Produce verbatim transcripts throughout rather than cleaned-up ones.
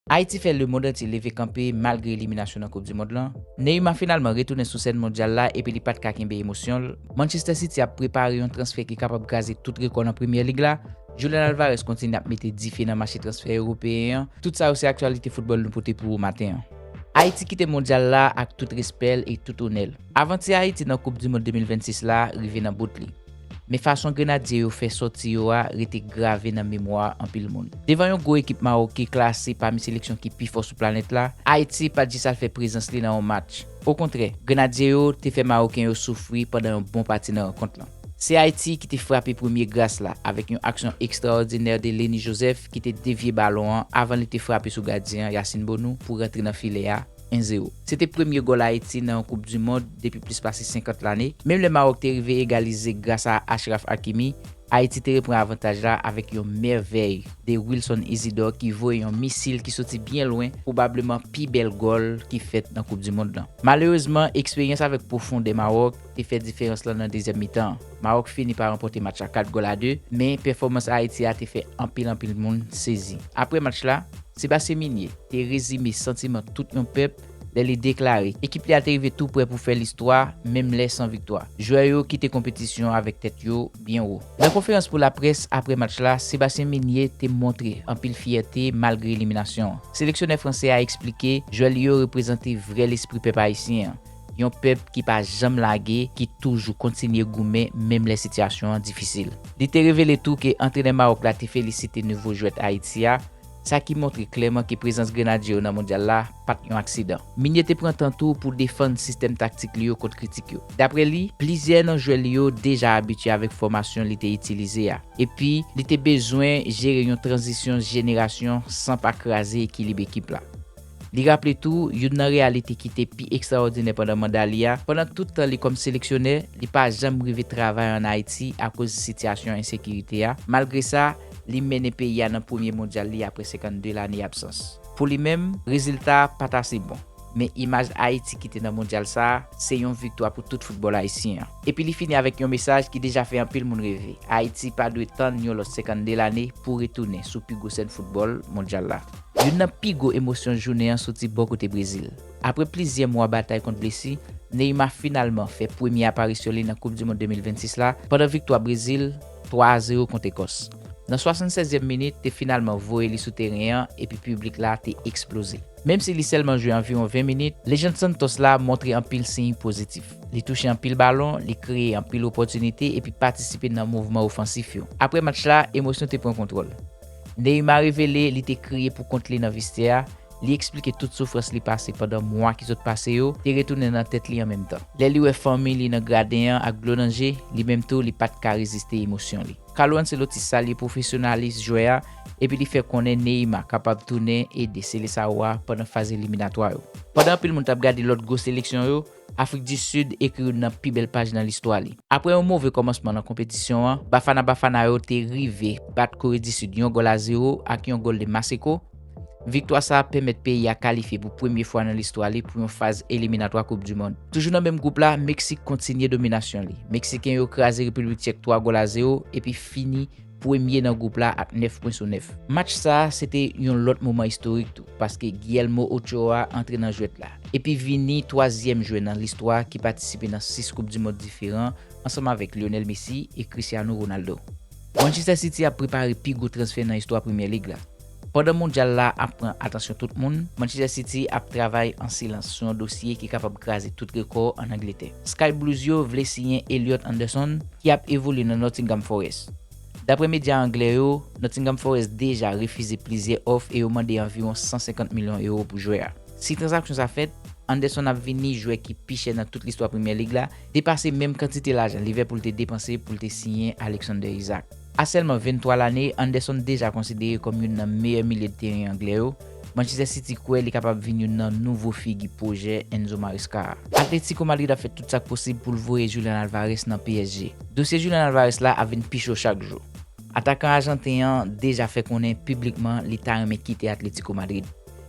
Ayiti fè lemonn antye leve kanpe malgre eliminasyon nan Koup di Mond lan. Neymar finalman retounen sou sèn mondyal la epi li pa t ka kenbe emosyon l. Manchester City ap prepare yon transfè ki kapab kraze tout rekò nan Premye Lig la. Julian Alvarez kontinye ap mete dife nan mache transfè ewopeyen an. Tout sa yo se aktyalite foutbòl nou pote pou ou maten an. Ayiti kite mondyal la ak tout respè l e tout onè l. Avanti Ayiti nan Koup di Mond de mil vennsis la rive nan bout li. Men fason Grenadye yo fè sòti yo a rete grave nan memwa anpil moun. Devan yon gwo ekip Mawòk ki klase pami seleksyon ki pi fò sou planèt la, Ayiti pa t jis al fè prezans li nan yon match. Okontrè, Grenadye yo te fè Mawòken yo soufri pandan yon bon pati nan rankont lan. Se Ayiti ki te frape premye gras la avèk yon aksyon ekstraòdinè de Lenny Joseph ki te devye balon an avan li te frape sou gadyen an Yassine Bounou pou rantre nan filè a, en zewo. Se te premye gòl Ayiti nan yon Koup di Mond depi plis pase senkant lane. Menm lè Mawòk te rive egalize gras a Achraf Hakimi, Ayiti te repran avantaj la avèk yon mèvèy de Wilson Isidor ki voye yon misil ki soti byen lwen, pwobableman pi bèl gòl ki fèt nan Koup di Mond lan. Malerezman, eksperyans avèk pwofondè Mawòk te fè diferans lan nan dezyèm mitan an. Mawòk fini pa ranpòte match la kat gòl a de, men pèfòmans Ayiti a te fè anpil anpil moun sezi. Apre match la, Sébastien Migné te rezime santiman tout yon pèp lè li deklare ekip li a te rive tou prè pou fè listwa, menm lè san viktwa. Jwè yo kite konpetisyon an avèk tèt yo byen wo. Nan konferans pou laprès apre match la, Sébastien Migné te montre anpil fyète malgre eliminasyon an. Seleksyonè fransè a eksplike jwè li yo reprezante vrè lespri pèp ayisyen an. Yon pèp ki pa janm lage, ki toujou kontinye goumen menm lè sitiyasyon an difisil. Li te revele tou ke antrenè Mawòk la te felisite nouvo jwèt Ayiti a, sa ki montre klèman ke prezans Grenadye yo nan mondyal la pa t yon aksidan. Migné te pran tan tou pou defann sistèm taktik li yo kont kritik yo. Dapre li, plizyè nan jwè li yo deja abitye avèk fòmasyon li te itilize a, epi li te bezwen jere yon tranzisyon jenerasyon san pa kraze ekilib ekip la. Li raple tou, youn nan reyalite ki te pi ekstraòdinè pandan manda li a, pandan tout tan li kòm seleksyonè, li pa janm rive travay ann Ayiti akoz sitiyasyon ensekirite a. Malgre sa, li mennen peyi a nan premye mondyal li apre senkannde lane absans. Pou li menm, rezilta a pa t ase bon. Men imaj Ayiti kite nan mondyal sa a, se yon viktwa pou tout foutbòl ayisyen an. Epi li fini avèk yon mesaj ki deja fè anpil moun reve. Ayiti pa dwe tann yon lòt senkannde lane pou retounen sou pi gwo sèn foutbòl mondyal la. Youn nan pi gwo emosyon jounen an soti bò kote Brezil. Apre plizyè mwa batay kont blesi, Neymar finalman fè premye aparisyon li nan Koup di Mond de mil vennsis la, pandan viktwa Brezil twa a zewo kont Ekòs. Nan swasannsèzyèm minit, te finalman voye li sou teren an epi piblik la te eksploze. Menm si li sèlman jwe anviwon ven minit, lejann Santos la montre anpil siy pozitif. Li touche anpil balon, li kreye anpil opòtinite epi patisipe nan mouvman ofansif yo. Apre match la, emosyon te pran kontwòl. Neymar revele li te kriye pou kont li nan vestè a, li eksplike tout soufrans li pase pandan mwa ki sot pase yo te retounen nan tèt li an menm tan. Lè li wè fanmi li nan graden an ak dlo nan je, li menm tou li pa t ka reziste emosyon li. Carlo Ancelotti salye pwofesyonalis jwè a epi li fè konnen Neymar kapab tounen ede Seleção a pandan faz eliminatwa yo. Pandan anpil moun t ap gade lòt gwo seleksyon yo, Afrik di Sid ekri youn nan pi bèl paj nan listwa li. Apre yon move kòmansman nan konpetisyon an, Bafana Bafana yo te rive bat Kore di Sid yon gòl a zewo ak yon gòl de Maseko. Viktwa sa a pèmèt peyi a kalifye pou premye fwa nan listwa li pou yon faz eliminatwa Koup di Mond. Toujou nan menm gwoup la, Meksik kontinye dominasyon li. Meksiken yo kraze Repiblik Tchèk twa gòl a zewo epi fini premye nan gwoup la ak nèf pwen sou nèf. Match sa a se te yon lòt moman istorik tou, paske Guillermo Ochoa antre nan jwèt la, epi vini twazyèm jwè nan listwa ki patisipe nan sis Koup di Mond diferan ansanm avèk Lionel Messi e Cristiano Ronaldo. Manchester City ap prepare pi gwo transfè nan istwa Premye Lig la. Pandan mondyal la ap pran atansyon tout moun, Manchester City ap travay an silans sou yon dosye ki kapab kraze tout rekò ann Angletè. Sky Blues yo vle siyen Elliot Anderson, ki ap evolye nan Nottingham Forest. Dapre medya anglè yo, Nottingham Forest deja refize plizyè òf e yo mande anviwon san senkant milyon ewo pou jwè a. Si tranzaksyon sa fèt, Anderson ap vini jwè ki pi chè nan tout listwa Premye Lig la, depase menm kantite lajan Liverpool te depanse pou l te siyen Alexander Isak. A sèlman venntwa lane, Anderson deja konsidere kòm youn nan meyè milye de teren anglè yo. Manchester City kwè li kapab vin youn nan nouvo figi pwojè Enzo Maresca a. Atletico Madrid ap fè tout sa k posib pou l voye Julian Alvarez nan P S G. Dosye Julian Alvarez la ap vin pi cho chak jou. Atakan ajanten an deja fè konnen piblikman li ta renmen kite Atletico Madrid.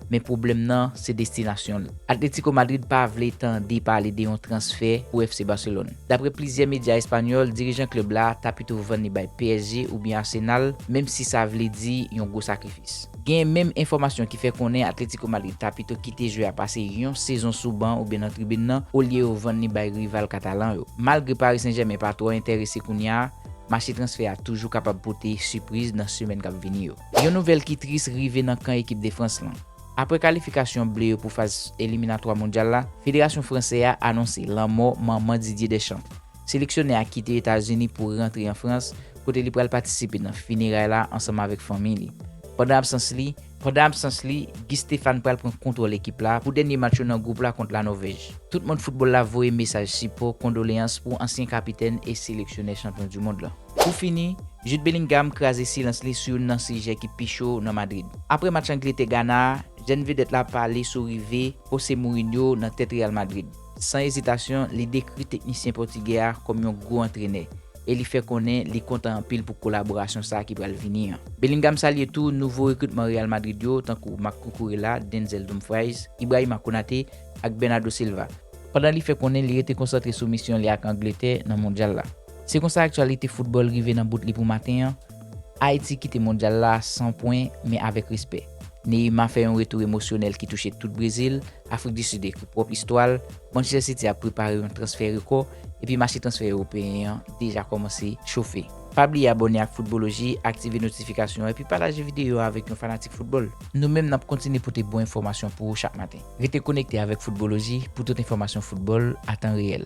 men pwoblèm nan se destinasyon l. Atletico Madrid pa vle tande pale de yon transfè pou F C Barcelone. Dapre plizyè medya espanyòl, dirijan klèb la ta pito vann li bay P S G oubyen Arsenal, menm si sa vle di yon gwo sakrifis. Gen menm enfòmasyon ki fè konnen Atletico Madrid ta pito kite jwè a pase yon sezon sou ban oubyen nan tribin nan, olye yo vann li bay rival katalan yo. Malgre Paris Saint-Germain pa twò enterese kounye a, mache transfè a toujou kapab pote sipriz nan semèn k ap vini yo. Yon nouvèl ki tris rive nan kan ekip de Frans lan. Apre kalifikasyon ble yo pou faz eliminatwa mondyal la, federasyon fransè a anonse lanmò manman Didier Deschamps. Seleksyonè a kite Etazini pou rantre an Frans, kote li pral patisipe nan fineray la ansanm avèk fanmi li. Pandan absans li, pandan absans li, Guy Stéphane pral pran kontwòl ekip la pou dènye match yo nan gwoup la kont la Nòvèj. Tout mond foutbòl la voye mesaj sipò, kondoleyans pou ansyen kapitèn e seleksyonè chanpyon di mond lan. Pou fini, Jude Bellingham kraze silans li sou youn nan sijè ki pi cho nan Madrid. Apre match Angletè-Gana a, jèn vedèt la pale sou rive José Mourinho nan tèt Real Madrid. San ezitasyon, li dekri teknisyen pòtigè a kòm yon gwo antrenè e li fè konnen li kontan anpil pou kolaborasyon sa a ki pral vini an. Bellingham salye tou nouvo rekritman Real Madrid yo, tankou Marc Cucurella, Denzel Dumfries, Ibrahima Konate ak Bernardo Silva, pandan li fè konnen li rete konsantre sou misyon li ak Angletè nan mondyal la. Se konsa aktyalite foutbòl rive nan bout li pou maten an. Ayiti kite mondyal la san pwen, men avèk respè. Neymar fè yon retou emosyonèl ki touche tout Brezil, Afrik di Sid ekri pwòp istwa l, Manchester City ap prepare yon transfè rekò, epi mache transfè ewopeyen an deja kòmanse chofe. Pa bliye abòne ak Foutboloji, aktive notifikasyon, epi pataje videyo a avèk yon fanatik foutbòl. Nou menm n ap kontinye pote bon enfòmasyon pou ou chak maten. Rete konekte avèk Foutboloji pou tout enfòmasyon foutbòl a tan reyèl.